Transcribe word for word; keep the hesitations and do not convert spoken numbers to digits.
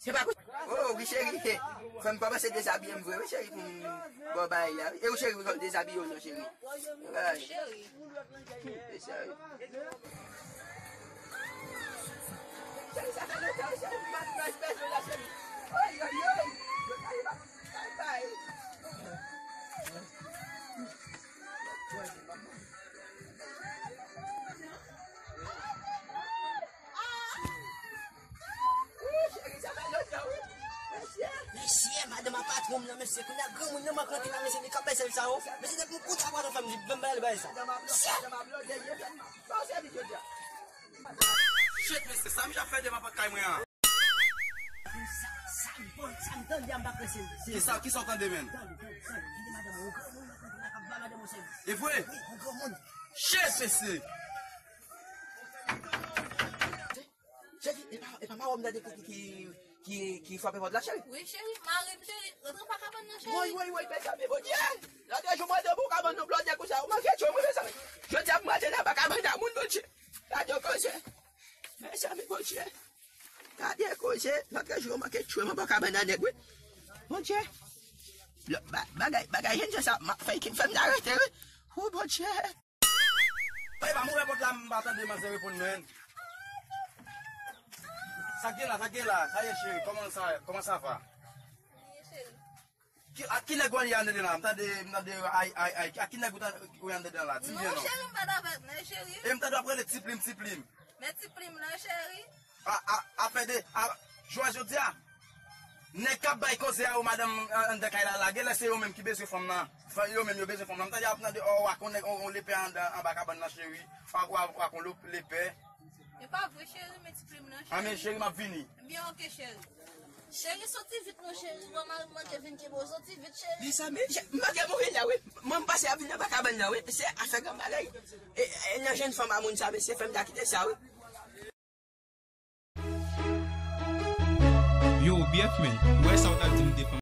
Se pa konsa. Oh, wi, cheri. Fè m kòmanse dezabiye m vre, wi, cheri, pou m ba w bagay la, wi. E ou, cheri, ou dezabiye w non, cheri. Bagay. Cheri. E sa, wi. Cheri, sa fè lontan, cheri, m pa t wè espès la, cheri. Oy, oy, oy. Yo kay bay, kay bay. Mesye, madanm a patwon m nan, mesye, kounye a granmoun nan manke antre la, mesye, li k ap bay sèvis sa yo. Mesye, depi m koute a patwon fè m di, ban m ba li bagay sa. Shit, mesye, sa misye ap fè devan pòt kay mwen an. Sa, sa m bon, sa m tande a, m pa kwè se, se. Kisa, kisa w tande, menn? Tande, tande, tande. Kite madanm ou, granmoun nan kontre la k ap ba madanm ou sèvis. E vre? Wi, yon granmoun. Shit, mesye! Cheri, e pa, e pa mawon m tande ki, ki, ki, ki frape pòt la, cheri? Wi, cheri, mari m, cheri. Rantre pa kabann nan, cheri. Woy, woy, woy, mezanmi, Bondye! Lòt jou mwen te bò kabann nan blòdè konsa, ou manke tchwe mwen, mezanmi. Jodi a m rantre nan pa kabann nan moun, Bondye. Gade yon koze. Mezanmi, Bondye. Gade koze, lòt jou yo manke tchwe m anba kabann nan nèg, wi. Bondye. Lò, ba-, bagay, bagay jèn sa, m ap fè ki fè m arete, wi. O Bondye. Ey, pa m ouvè pòt la, m pa tande manzè reponn, menn. Sa k gen la, sa k gen la, sa ye, cheri, kòman sa, kòman sa va? Byen, cheri. Ki, a ki nèg w ye anndan la? M tande, m tande, ay, ay, ay. A ki nèg ou ta-, ou ye anndan la? Di m non, non, cheri, m pa t avèk nèg, cheri. E m tande w ap rele Ti Plim, Ti Plim. Men Ti Plim nan, cheri. A, a, afè de, a, jodi a, nèg k ap bay koze a, ou madanm, an, anndan kay la, la, genlè se yo menm ki bezwen fanm nan. Fè yo menm yo bezwen fanm nan. M tande y ap tande, o, w ak yon nèg, yon, yon lepè anndan, anba kabann nan, cheri. W ak, w ak, w ak yon lo-, lepè. E pa vre, cheri, men Ti Plim nan, cheri. A, men cheri, m ap vini. Byen, oke, cheri. Cheri, soti vit non, cheri. Bon, mari m manke vin kenbe w. Soti vit, cheri. Mezanmi, m manke mouri la, wi. Mwen, m pase ap vin anba kabann nan, wi. Se afè grann bagay. E, e, nan jèn fanm a moun sa, mesye, fè m ta kite sa, wi. Yo, B F, men, ou wè sa w t ap di m te fè m?